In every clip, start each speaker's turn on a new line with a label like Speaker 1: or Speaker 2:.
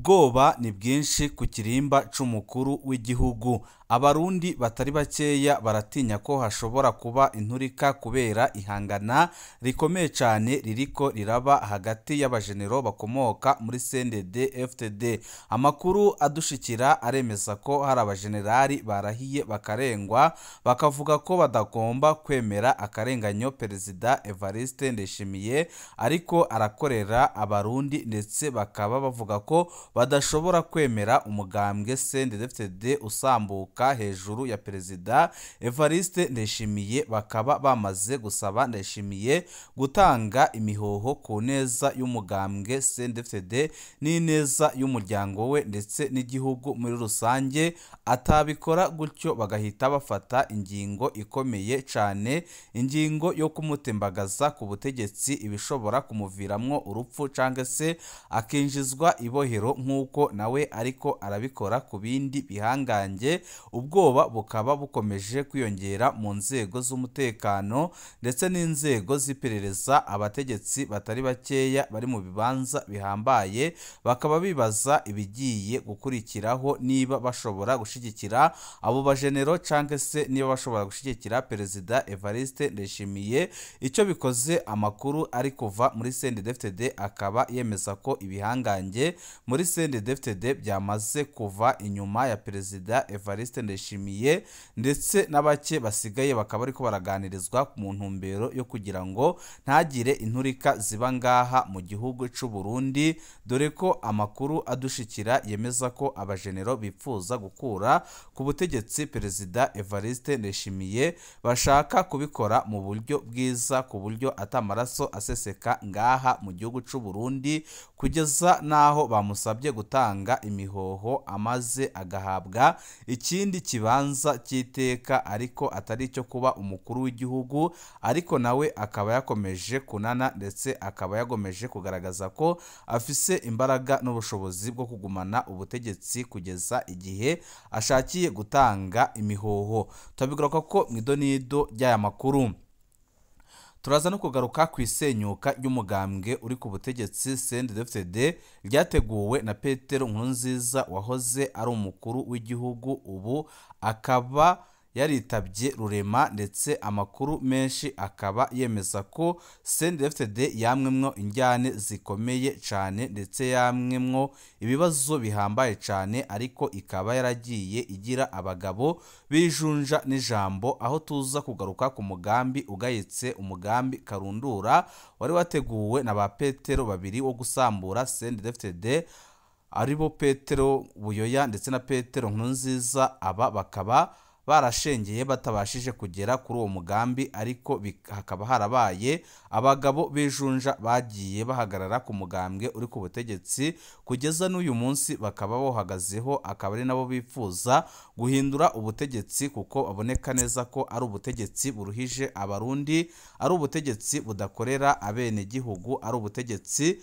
Speaker 1: Ubwoba ni bwinshi ku kirimba c'umukuru w'igihugu. Abarundi batari bakeya baratinya ko hashobora kuba inturika kubera ihangana rikomeye cane ririko riraba hagati y'abajenero bakomoka muri CNDD-FDD. Amakuru adushikira aremeza ko hari abajenerali barahiye bakarengwa, bakavuga ko badagomba kwemera akarenganyo Perezida Evariste Ndayishimiye ariko arakorera Abarundi, ndetse bakaba bavuga ko badashobora kwemera umugambwe CNDD-FDD usambuka hejuru ya Perezida Evariste Ndayishimiye. Bakaba bamaze gusaba Ndayishimiye gutanga imihoho ku neza y'umugambwe CNDD-FDD n'ineza y'umuryango we ndetse n'igihugu muri rusange. Atabikora gutyo bagahita bafata ingingo ikomeye cane, ingingo yo kumutembagaza ku butegetsi, ibishobora kumuviramwo urupfu canke se akinjizwa ibohero nk'uko nawe ariko arabikora ku bindi bihangange. Ubwoba bukaba bukomeje kwiyongera mu nzego z'umutekano ndetse n'inzego z'iperereza. Abategetsi batari bakeya bari mu bibanza bihambaye bakaba bibaza ibigiye gukurikiraho, niba bashobora gushigikira abo bajenero canke se niba bashobora gushigikira Perezida Evariste Ndayishimiye. Icyo bikoze, amakuru ari kuva muri CNDD-FDD akaba yemeza ko ibihangange muri CNDD-FDD byamaze kuva inyuma ya Perezida Evariste Ndayishimiye, ndetse n'abake basigaye bakaba ariko baraganirizwa mu ntumbero yo kugira ngo ntagire inturika ziba ngaha mu gihugu c'u Burundi, dore ko amakuru adushikira yemeza ko abajenero bipfuza gukura ku butegetsi Perezida Evariste Ndayishimiye bashaka kubikora mu buryo bwiza, ku buryo atamaraso aseseka ngaha mu gihugu c'u Burundi, kugeza naho bamusabye gutanga imihoho amaze agahabwa ikindi kibanza cy'iteka, ariko atari icyo kuba umukuru w'igihugu. Ariko nawe akaba yakomeje kunana, ndetse akaba yagomeje kugaragaza ko afise imbaraga n'ubushobozi bwo kugumana ubutegetsi kugeza igihe ashakiye gutanga imihoho. Turabigaruka ko mu idonido ry'aya makuru. Turaza no kugaruka ku isenyuka ry'umugambwe uri ku butegetsi CNDD-FDD ryateguwe na Petero Nkurunziza wahoze ari umukuru w'igihugu, ubu akaba yaritabye Rurema, ndetse amakuru menshi akaba yemeza ko CNDD-FDD yamwemwo injyane zikomeye cane, ndetse yamwemwo ibibazo bihambaye cane, ariko ikaba yaragiye igira abagabo bijunja n'ijambo, aho tuza kugaruka ku mugambi ugayitse, umugambi karundura wari wateguwe na ba Petero babiri wo gusambura CNDD-FDD, aribo Petero Buyoya ndetse na Petero Nkurunziza. Aba bakaba barashengeye batabashije kugera kuri uwo mugambi, ariko hakaba harabaye abagabo bijunja bagiye bahagarara ku mugambwe uri ku butegetsi kugeza n'uyu munsi bakaba bohagazeho, akaba ari nabo bifuza guhindura ubutegetsi, kuko baboneka neza ko ari ubutegetsi buruhije Abarundi, ari ubutegetsi budakorera abenegihugu, ari ubutegetsi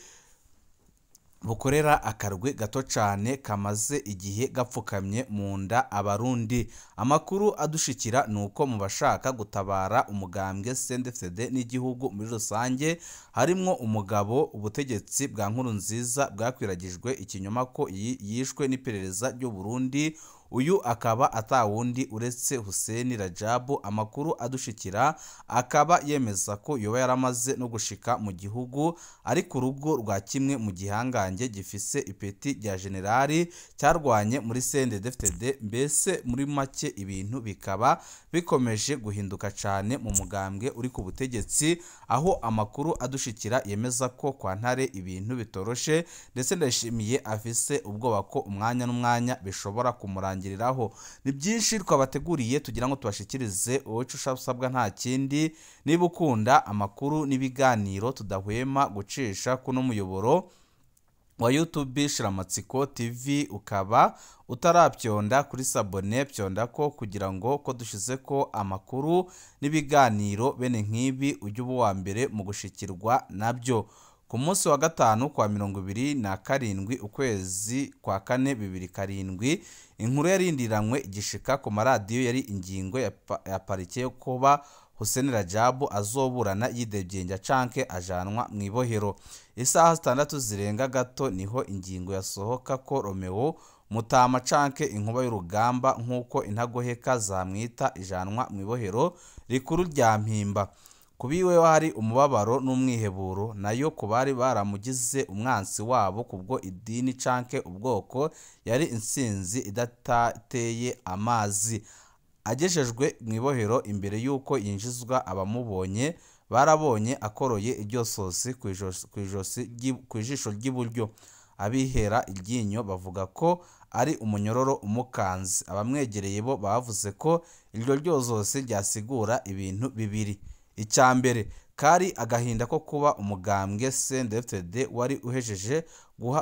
Speaker 1: bukorera akarwi gato cane kamaze igihe gapfukamye mu nda Abarundi. Amakuru adushikira nuko mu bashaka gutabara umugambwe CNDD-FDD n'igihugu muri rusange harimwo umugabo ubutegetsi bwa Nkurunziza bwakwiragijwe ikinyoma ko yishwe n'iperereza ry'u Burundi, uyu akaba atawundi uretse Hussein Rajabu. Amakuru adushikira akaba yemeza ko yoba yaramaze no gushika mu gihugu, ari ku rugo rwa kimwe mu gihangange gifise ipeti rya generali cyarwanye muri CNDD-FDD. Mbese muri make ibintu bikaba bikomeje guhinduka cane mu mugambwe uri ku butegetsi, aho amakuru adushikira yemeza ko kwa Ntare ibintu bitoroshe, ndetse Ndayishimiye afise ubwoba ko umwanya n'umwanya bishobora kumurangira. Ni byinshi twabateguriye tugira ngo tubashikirize. Wowe ico usabwa nta kindi, niba ukunda amakuru n'ibiganiro tudahwema gucisha kuno muyoboro wa YouTube Shiramatsiko TV, ukaba utarapyonda kuri sabone, pyonda ko kugira ngo ko dushize ko amakuru n'ibiganiro bene nk'ibi ujye uba uwa mbere mu gushikirwa nabyo. Ku munsi wa gatanu kwa 27 ukwezi kwa kane 2007, inkuru yarindiranywe igishika ku maradiyo yari ingingo ya parike yo kuba Hussein Rajabu azoburana yidegembya canke ajanwa mu ibohero. Isaha 6 zirenga gato niho ingingo yasohoka ko Romeo Mutama canke inkuba y'urugamba nk'uko intagoheka zamwita ijanwa mu ibohero rikuru rya Mpimba. Kubiwe hari umubabaro n'umwiheburo, nayo kubari baramugize umwansi wabo kubwo idini canke ubwoko yari insinzi idatateye amazi. Agejejwe mu ibohero imbere y'uko yinjizwa, abamubonye barabonye akoroye iryo sosi ku ijisho ry'iburyo. Abihera iryinyo bavuga ko ari umunyororo umukanze. Abamwegereye bo bavuze ko iryo ryozosi ryasigura ibintu bibiri. Icya mbere kari agahinda ko kuba umugambwe CNDD-FDD wari uhejeje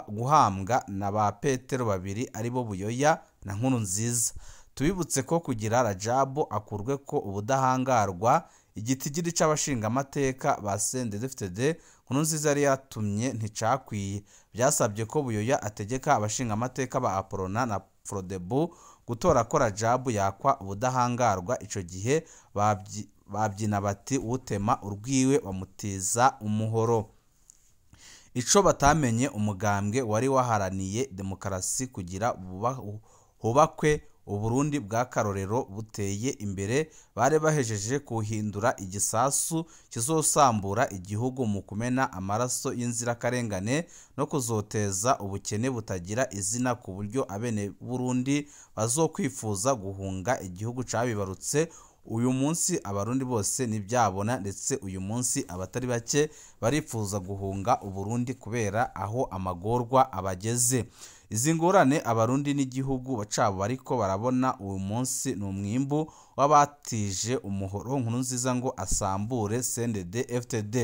Speaker 1: guhambwa na ba Petero babiri aribo Buyoya na Nkurunziza. Tubibutse ko kugira Rajabu akurwe ko ubudahangarwa igitigiri c'abashingamateka ba CNDD-FDD Nkurunziza yari yatumye nticakwiye. Byasabye ko Buyoya ategeka abashingamateka ba Aprona na Frodebu gutora ko Rajabu yakwa ubudahangarwa. Ico gihe babyina bati utema urwiwe bamutiza umuhoro. Ico batamenye umugambwe wari waharaniye demokarasi kugira hubakwe Uburundi bwa karorero buteye imbere, bare bahejeje kuhindura igisasu kizosambura igihugu mu kumena amaraso y'inzirakarengane no kuzoteza ubukene butagira izina, ku buryo abene Burundi bazokwifuza guhunga igihugu cabibarutse. Uyu munsi abarundi bose nibyabona, ndetse uyu munsi abatari bake barifuza guhunga Uburundi kubera aho amagorwa abageze. Izi ngorane abarundi n'igihugu cabo bariko barabona uyu munsi ni umwimbu w'abatije umuhoro Nkurunziza ngo asambure CNDD-FDD.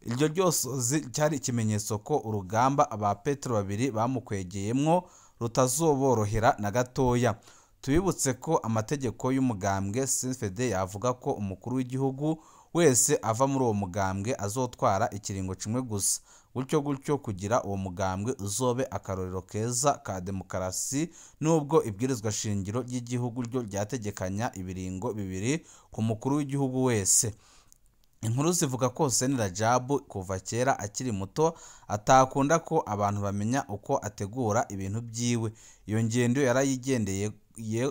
Speaker 1: Iryo ryosozi cyari ikimenyetso ko urugamba aba Petero babiri bamukwegeyemwo rutazoborohera na gatoya. Tubibutse ko amategeko y'umugambwe CNDD yavuga ko umukuru w'igihugu wese ava muri uwo mugambwe azotwara ikiringo kimwe gusa, gutyo gutyo kugira uwo mugambwe uzobe akarorero keza ka demokarasi, nubwo ibwirizwa shingiro ry'igihugu ryo ryategekanya ibiringo bibiri ku mukuru w'igihugu wese. Inkuru zivuga ko Hussein Rajabu kuva kera akiri muto atakunda ko abantu bamenya uko ategura ibintu byiwe. Iyo ngendo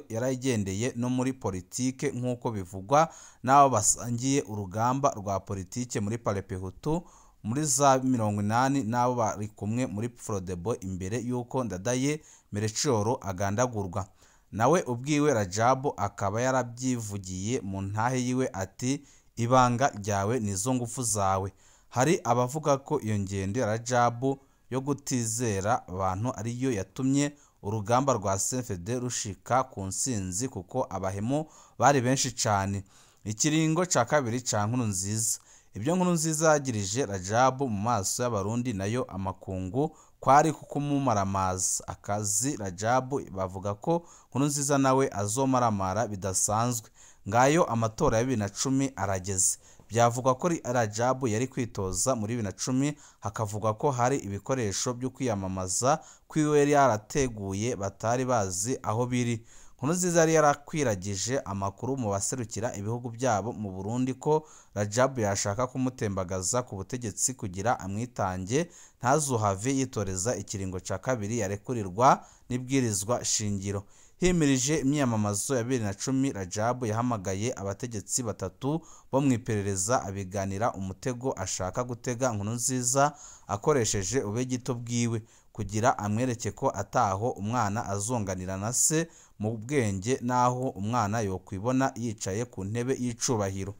Speaker 1: yarayigendeye no muri politike nk'uko bivugwa n'abo basangiye urugamba rwa politike muri Palepehutu muri za 80 n'abo bari kumwe muri Frodebo imbere y'uko Ndadaye Melchior agandagurwa. Nawe ubwiwe Rajabu akaba yarabyivugiye mu ntahe yiwe ati ibanga ryawe nizo ngufu zawe. Hari abavuga ko iyo ngendo ya Rajabu yo gutizera abantu ariyo yatumye urugamba rwa CNDD rushika ku nsinzi, kuko abahemu bari benshi cyane. Ikiringo ca kabiri ca Nkurunziza. Ibyo Nkurunziza yagirije Rajabu mu maso y'abarundi nayo amakungu kwari kukumumaramaza. Akazi Rajabu bavuga ko Nkurunziza nawe azomaramara bidasanzwe. Ngayo amatora ya 2010 arageze. Byavugwa ko Rajabu yari kwitoza muri 2010, hakavugwa ko hari ibikoresho byo kwiyamamaza kwiwe yari yarateguye batari bazi aho biri. Nkurunziza yari yarakwiragije amakuru mu baserukira ibihugu byabo mu Burundi ko Rajabu yashaka kumutembagaza ku butegetsi kugira amwitange ntazuhave yitoreza ikiringo ca kabiri yarekurirwa n'ibwirizwa shingiro. Himirije imyamamazo ya 2010, Rajabu yahamagaye abategetsi batatu bo mu iperereza abiganira umutego ashaka gutega Nkurunziza akoresheje ubegito bwiwe kugira amwereke ko ataho umwana azonganira na se mu bwenge, naho umwana yokwibona yicaye ku ntebe y'icubahiro.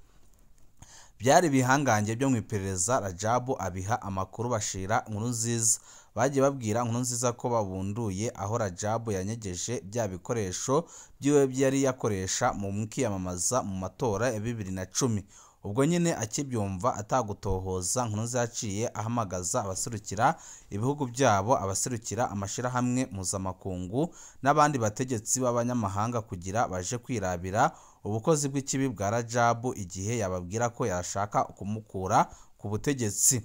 Speaker 1: Byari bihangange byo mu iperereza. Rajabu abiha amakuru bashira Nkurunziza. Bagiye babwira Nkurunziza ko babunduye aho Rajabu yanyegeje bya bikoresho byiwe yari yakoresha mu kwiyamamaza mu matora ya 2010. Ubwo nyine akibyumva atagutohoza, Nkurunziza yaciye ahamagaza abaserukira ibihugu byabo, abaserukira amashirahamwe mpuzamakungu n'abandi bategetsi b'abanyamahanga kugira baje kwirabira ubukozi bw'ikibi bwa Rajabu igihe yababwira ko yashaka kumukura ku butegetsi.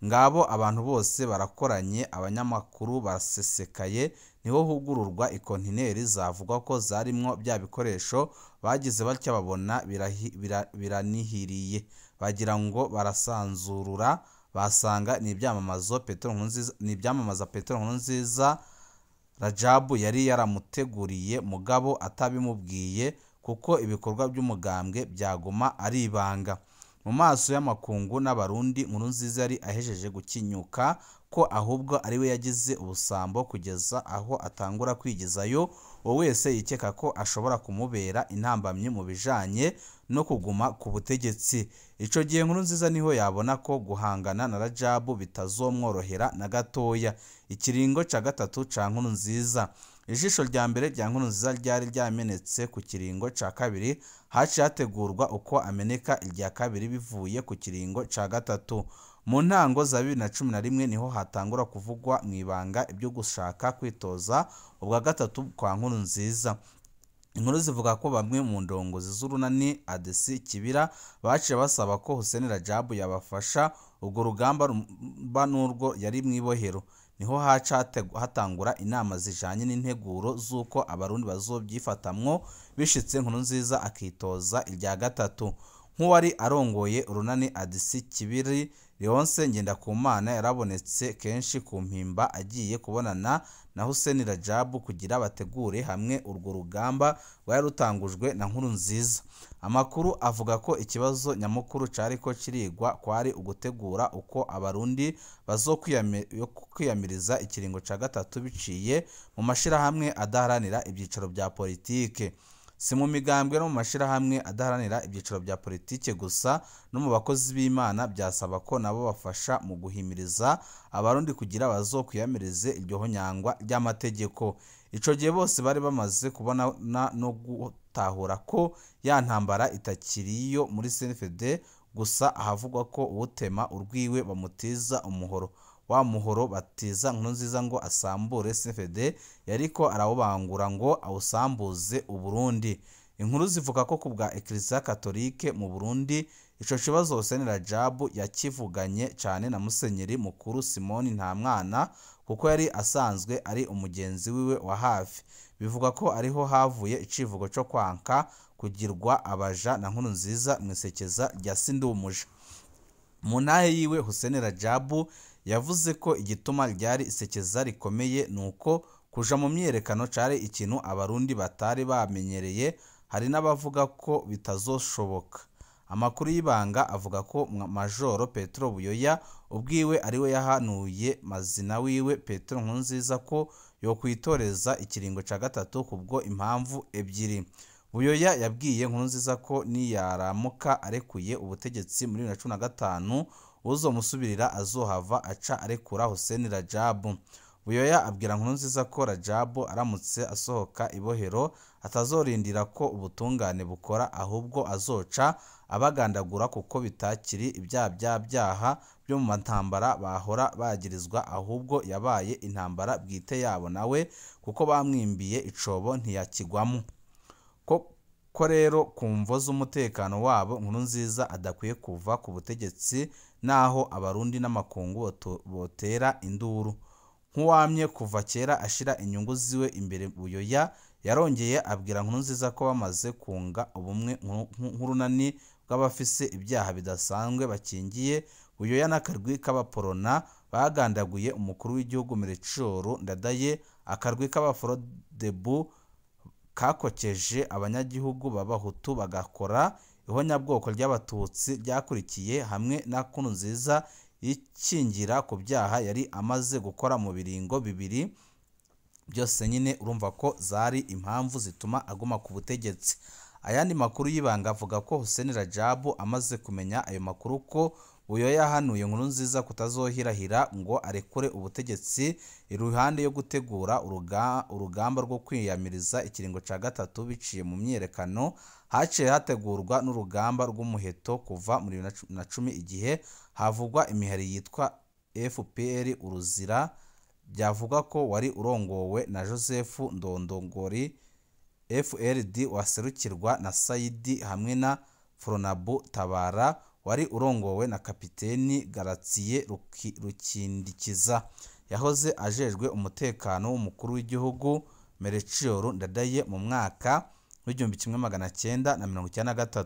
Speaker 1: Ngabo abantu bose barakoranye, abanyamakuru basesekaye, niho hugururwa ikontineri zavugwa ko zarimwo bya bikoresho. Bagize batya babona biranihiriye, bagira ngo barasanzurura, basanga ni ibyamamazo Petero Nkurunziza, ni ibyamamaza Petero Nkurunziza Rajabu yari yaramuteguriye mugabo atabimubwiye, kuko ibikorwa by'umugambwe byaguma ari ibanga. Mu maso y'amakungu n'abarundi, Nkurunziza yari ahejeje gukinyuka ko ahubwo ari we yagize ubusambo kugeza aho atangura kwigizayo uwo wese yikeka ko ashobora kumubera intambamyi mu bijanye no kuguma ku butegetsi. Ico gihe Nkurunziza niho yabona ko guhangana na Rajabu bitazomworohera na gatoya. Ikiringo ca gatatu ca Nkurunziza. Ijisho rya mbere rya Nkurunziza ryari ryamenetse ku kiringo ca kabiri, haciye hategurwa uko ameneka irya kabiri bivuye ku kiringo ca gatatu. Mu ntango za 2011 niho hatangura kuvugwa mu ibanga ibyo gushaka kwitoza ubwa gatatu kwa Nkurunziza. Inkuru zivuga ko bamwe mu ndongozi z'urunani ADC Kibira baciye basaba ko Hussein Rajabu yabafasha ubwo rugamba mba n'urwo yari mu ibohero. Niho haca hatangura inama zijanye n'integuro z'uko abarundi bazobyifatamwo bishitse Nkurunziza akitoza irya gatatu. Nk'uwari arongoye urunani ADC Kibiri, Leonce Ngendakumana yarabonetse kenshi ku mpimba agiye kubonana na Hussein Rajabu kugira bategure hamwe urwo rugamba rwari rutangujwe na Nkurunziza. Amakuru avuga ko ikibazo nyamukuru cariko kirigwa kwari ugutegura uko abarundi bazokwiyamiriza ikiringo ca gatatu biciye mu mashirahamwe adaharanira ibyicaro bya politike. Si mu migambwe no mu mashirahamwe adaharanira ibyicaro bya politike gusa, no mu bakozi b'Imana byasaba ko nabo bafasha mu guhimiriza abarundi kugira bazokwiyamirize iryo honyangwa ry'amategeko. Ico gihe bose bari bamaze kubonana no gutahura ko ya ntambara itakiriyo muri CNFD gusa, ahavugwa ko uwutema urwiwe bamutiza umuhoro. Wa muhoro batiza Nkurunziza ngo asambure CNFD, yariko arawubangura ngo awusambuze Uburundi. Inkuru zivuga ko kubwa Eklezia Katolike mu Burundi ico kibazo Hussein Rajabu yakivuganye cane na Musenyeri Mukuru Simoni Ntamwana, kuko yari asanzwe ari umugenzi wiwe wa hafi. Bivuga ko ariho havuye icivugo co kwanka kugirwa abaja na Nkurunziza mwisekeza rya Sindumuja. Mu ntahe yiwe Hussein Rajabu yavuze ko igituma ryari isekeza rikomeye nuko kuja mu myiyerekano cari ikintu abarundi batari bamenyereye, hari n'abavuga ko bitazoshoboka. Amakuru y'ibanga avuga ko Majoro Petero Buyoya ubwiwe ariwe yahanuye mazina wiwe Petero Nkurunziza ko yokwitoreza ikiringo ca gatatu kubwo impamvu ebyiri. Buyoya yabwiye Nkurunziza ko niyaramuka arekuye ubutegetsi muri 2015 uzomusubirira azohava aca arekura Hussein Rajabu. Buyoya abwira Nkurunziza ko Rajabu aramutse asohoka ibohero atazorindira ko ubutungane bukora, ahubwo azoca abagandagura kuko bitakiri ibyaha byaha byo mu matambara bahora bagirizwa, ahubwo yabaye intambara bwite yabo nawe kuko bamwimbiye icobo ntiyakigwamo. Ko rero ku mvo z'umutekano wabo Nkurunziza adakwiye kuva ku butegetsi naho abarundi n'amakungu botera induru. Nk'uwamye kuva kera ashira inyungu ziwe imbere, Buyoya yarongeye abwira Nkurunziza ko bamaze kunga ubumwe nk'urunani bw'abafise ibyaha bidasanzwe bakingiye Buyoya n'akarwi k'abaporona bagandaguye umukuru w'igihugu Melchior Ndadaye, akarwi k'abafrodebu kakokeje abanyagihugu b'abahutu bagakora ihonyabwoko ry'abatutsi ryakurikiye hamwe na Nkurunziza yikingira ku byaha yari amaze gukora mu biringo bibiri byose. Nyine urumva ko zari impamvu zituma aguma ku butegetsi. Ayandi makuru y'ibanga avuga ko Hussein Rajabu amaze kumenya ayo makuru ko Buyoya yahanuye Nkurunziza kutazohirahira ngo arekure ubutegetsi iruhande yo gutegura urugamba rwo kwiyamiriza ikiringo ca gatatu biciye mu myiyerekano, haciye hategurwa n'urugamba rw'umuheto kuva muri 2010 igihe havugwa imihari yitwa FPR Uruzira, byavuga ko wari urongowe na Joseph Ndondongori, FRD waserukirwa na Saidi hamwe na Fronabu Tabara wari urongowe na kapiteni Garatsiye Rukindikiza yahoze ajejwe umutekano w'umukuru w'igihugu Melchior Ndadaye mu mwaka w'1993.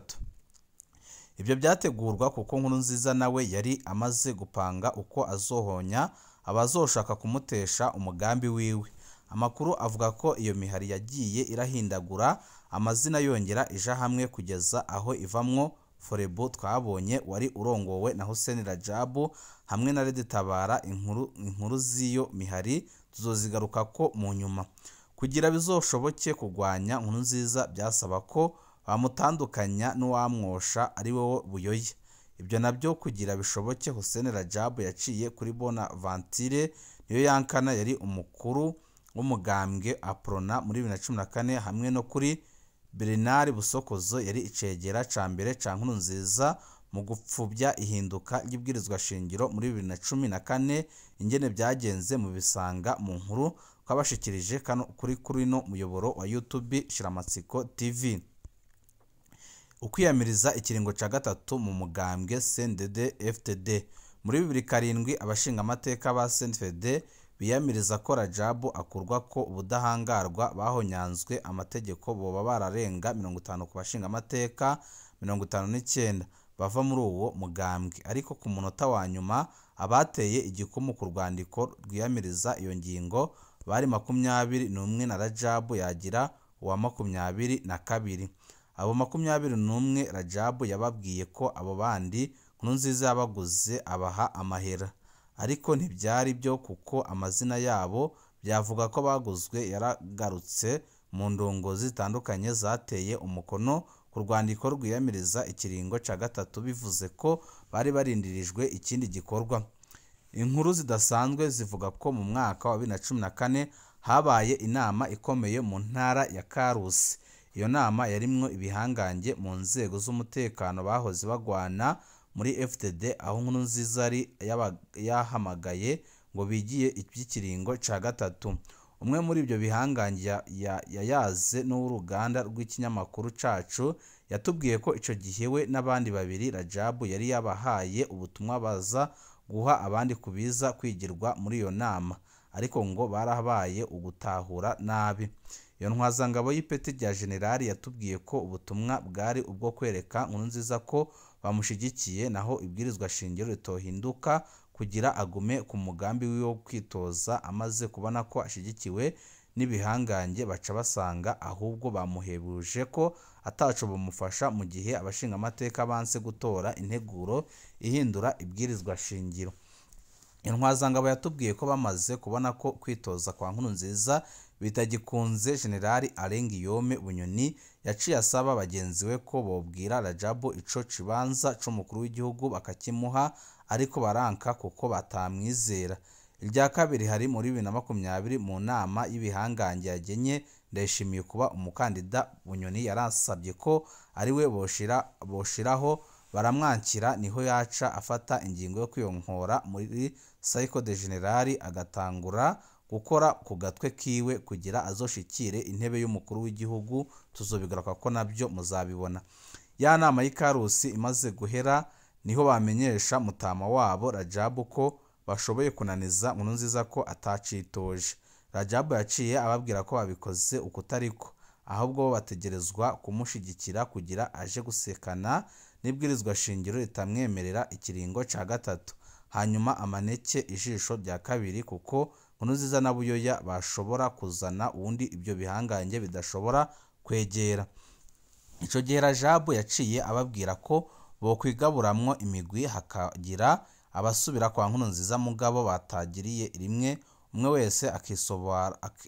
Speaker 1: Ibyo byategurwa kuko Nkurunziza nawe yari amaze gupanga uko azohonya abazoshaka kumutesha umugambi wiwe. Amakuru avuga ko iyo mihari yagiye irahindagura amazina yongera ija hamwe kugeza aho ivamwo Forebu twabonye wari urongowe na Hussein Rajabu hamwe na Red Tabara. Inkuru z'iyo mihari tuzozigaruka ko mu nyuma. Kugira bizoshoboke kugwanya Nkurunziza byasaba ko bamutandukanya n'uwamwosha ari we Buyoya. Ibyo nabyo kugira bishoboke Hussein Rajabu yaciye kuri Bonaventure niyo yankana yari umukuru w'umugambwe Aprona muri 2014 hamwe no kuri Bernard Busokozo yari icegera ca mbere ca Nkurunziza mu gupfubya ihinduka ry'ibwirizwa shingiro muri 2014. Ingene byagenze mu bisanga mu nkuru twabashikirije kano kuri no muyoboro wa YouTube Shiramatsiko TV. Ukwiyamiriza ikiringo ca gatatu mu mugambwe CNDD FDD muri 2007 abashingamateka ba CNDD biyamiriza ko Rajabu akurwa ko ubudahangarwa bahonyanzwe amategeko boba bararenga 50 ku bashingamateka 59 bava muri uwo mugambwe, ariko ku munota wa nyuma abateye igikumu ku rwandiko rwiyamiriza iyo ngingo bari 21 na Rajabu yagira uwa 22. Abo 21 Rajabu yababwiye ko abo bandi Nkurunziza yabaguze abaha amahera, ariko ntibyari byo kuko amazina yabo byavuga ko baguzwe yaragarutse mu ndongozi zitandukanye zateye umukono ku rwandiko rwiyamiriza ikiringo ca gatatu, bivuze ko bari barindirijwe ikindi gikorwa. Inkuru zidasanzwe zivuga ko mu mwaka wa 2014 habaye inama ikomeye mu ntara ya Karusi. Iyo nama yarimwo ibihangange mu nzego z'umutekano bahoze bagwana muri FDD, aho Nkurunziza yari yahamagaye ngo bigiye iby'ikiringo ca gatatu. Umwe muri ibyo bihangange yayaze n'uruganda rw'ikinyamakuru cacu yatubwiye ko ico gihe we n'abandi babiri Rajabu yari yabahaye ubutumwa baza guha abandi kubiza kwigirwa muri iyo nama, ariko ngo barabaye ugutahura nabi. Iyo ntwazangabo y'ipeti rya generali yatubwiye ko ubutumwa bwari ubwo kwereka Nkurunziza ko bamushigikiye, naho ibwirizwa shingiro ritohinduka kugira agume ku mugambi wiwe wo kwitoza. Amaze kubona ko ashigikiwe n'ibihangange baca basanga ahubwo bamuhebuje ko ataco bamufasha mu gihe abashingamateka banse gutora integuro ihindura ibwirizwa shingiro. Intwazangabo yatubwiye ko bamaze kubona ko kwitoza kwa Nkurunziza bitagikunze, Generali Alain Guillaume Bunyoni yaciye asaba bagenzi we ko bobwira Rajabu ico kibanza c'umukuru w'igihugu bakakimuha, ariko baranka kuko batamwizera. Irya kabiri hari muri 2020 mu nama y'ibihangange yagenye Ndayishimiye kuba umukandida. Bunyoni yarasabye ko ariwe boshiraho baramwankira, niho yaca afata ingingo yo kwiyonkora muri Psycho de Generali agatangura gukora ku gatwe kiwe kugira azoshikire intebe y'umukuru w'igihugu. Tuzobigaruka ko nabyo muzabibona. Ya nama y'Ikarusi imaze guhera niho bamenyesha mutama wabo Rajabu ko bashoboye kunaniza Nkurunziza ko atacitoje. Rajabu yaciye ababwira ko babikoze ukutariko, ahubwo bategerezwa kumushigikira kugira aje gusekana n'ibwirizwa shingiro ritamwemerera ikiringo ca gatatu, hanyuma amaneke ijisho rya kabiri kuko Nkurunziza na Buyoya bashobora kuzana uwundi ibyo bihangange bidashobora kwegera. Ico gihe Rajabu yaciye ababwira ko bokwigaburamwo imigwi hakagira abasubira kwa Nkurunziza mugabo batagiriye rimwe, umwe wese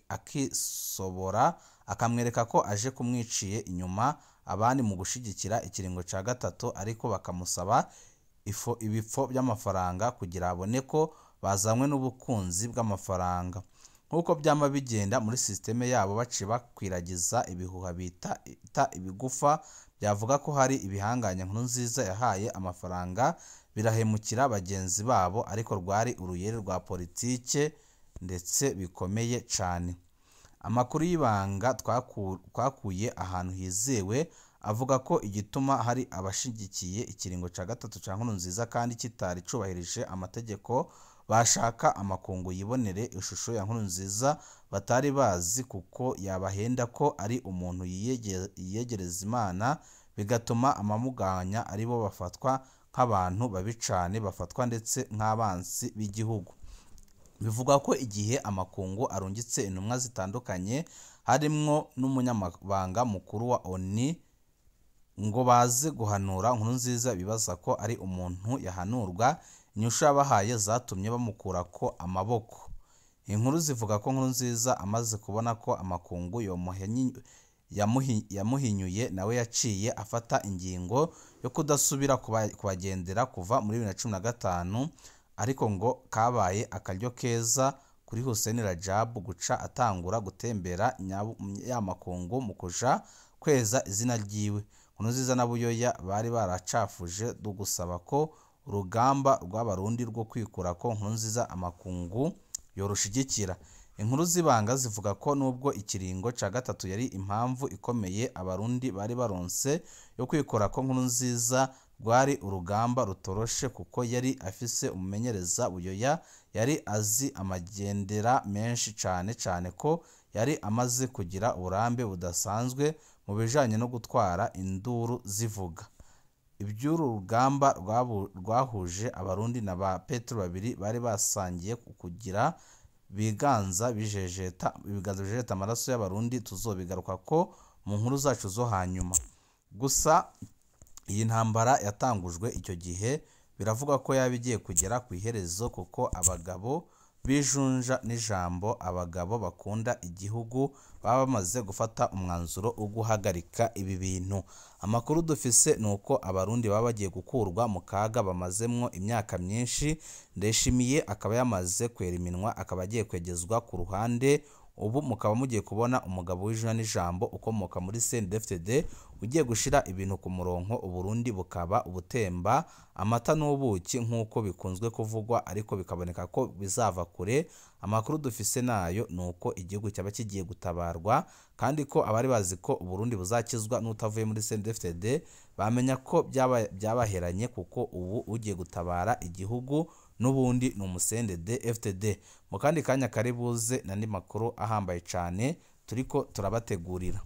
Speaker 1: akisobora akamwereka ko aje kumwiciye inyuma, abandi mu gushigikira ikiringo ca gatatu, ariko bakamusaba ibipfo by'amafaranga kugira abone ko bazanywe n'ubukunzi bw'amafaranga. Nk'uko byama bigenda muri systeme yabo, baciye bakwiragiza ibihuha bita ibigufa byavuga ko hari ibihanganye Nkurunziza yahaye amafaranga birahemukira bagenzi babo, ariko rwari uruyeri rwa politike ndetse bikomeye cane. Amakuru y'ibanga twakuye ahantu hizewe Avuga ko igituma hari abashigikiye ikiringo ca gatatu ca Nkurunziza kandi kitari cubahirije amategeko, bashaka amakungu yibonere ishusho ya Nkurunziza batari bazi, kuko yabahenda ko ari umuntu yiyegereza Imana, bigatuma abamugwanya aribo bafatwa nk'abantu babi cane, bafatwa ndetse nk'abansi b'igihugu. Bivugwa ko igihe amakungu arungitse intumwa zitandukanye harimwo n'umunyamabanga mukuru wa ONU ngo baze guhanura Nkurunziza, bibaza ko ari umuntu yahanurwa, inyishu yabahaye zatumye bamukurako amaboko. Inkuru zivuga ko Nkurunziza amaze kubona ko amakungu yamuhinyuye, nawe yaciye afata ingingo yo kudasubira kubagendera kuva muri 2015, ariko ngo kabaye akaryo keza kuri Hussein Rajab guca atangura gutembera ya makungu mu kuja kweza izina ryiwe. Nkurunziza na Buyoya bari baracafuje gusaba ko urugamba rw'Abarundi rwo kwikurako Nkurunziza amakungu yorushigikira. Inkuru z'ibanga zivuga ko nubwo ikiringo ca gatatu yari impamvu ikomeye Abarundi bari baronse yo kwikurako Nkurunziza, rwari urugamba rutoroshe kuko yari afise umumenyereza Buyoya yari azi amagendera menshi, cane cane ko yari amaze kugira uburambe budasanzwe mu bijanye no gutwara induru zivuga. Ivy'uru rugamba rwahuje Abarundi na ba Petero babiri bari basangiye kugira ibiganza bijejeta amaraso y'Abarundi, tuzobigarukako mu nkuru zacu zo hanyuma. Gusa iyi ntambara yatangujwe icyo gihe biravugwa ko yaba igiye kugera ku iherezo, kuko abagabo bijunja n'ijambo, abagabo bakunda igihugu baba bamaze gufata umwanzuro wo guhagarika ibi bintu. Amakuru dufise ni uko Abarundi baba bagiye gukurwa mu kaga bamazemwo imyaka myinshi. Ndayishimiye akaba yamaze kwera iminwa, akaba agiye kwegezwa ku ruhande. Ubu mukaba mugiye kubona umugabo w'ijuna n'ijambo ukomoka muri CNDD-FDD ugiye gushira ibintu ku murongo, Uburundi bukaba ubutemba amata n'ubuki nk'uko bikunzwe kuvugwa, ariko bikaboneka ko bizava kure. Amakuru dufise nayo ni uko igihugu cyaba kigiye gutabarwa, kandi ko abari bazi ko Uburundi buzakizwa n'utavuye muri CNDD-FDD bamenya ko byabaheranye, kuko ubu ugiye gutabara igihugu n'ubundi ni umu-CNDD-FDD. Mu kandi kanya kari buze n'andi makuru ahambaye cane turiko turabategurira.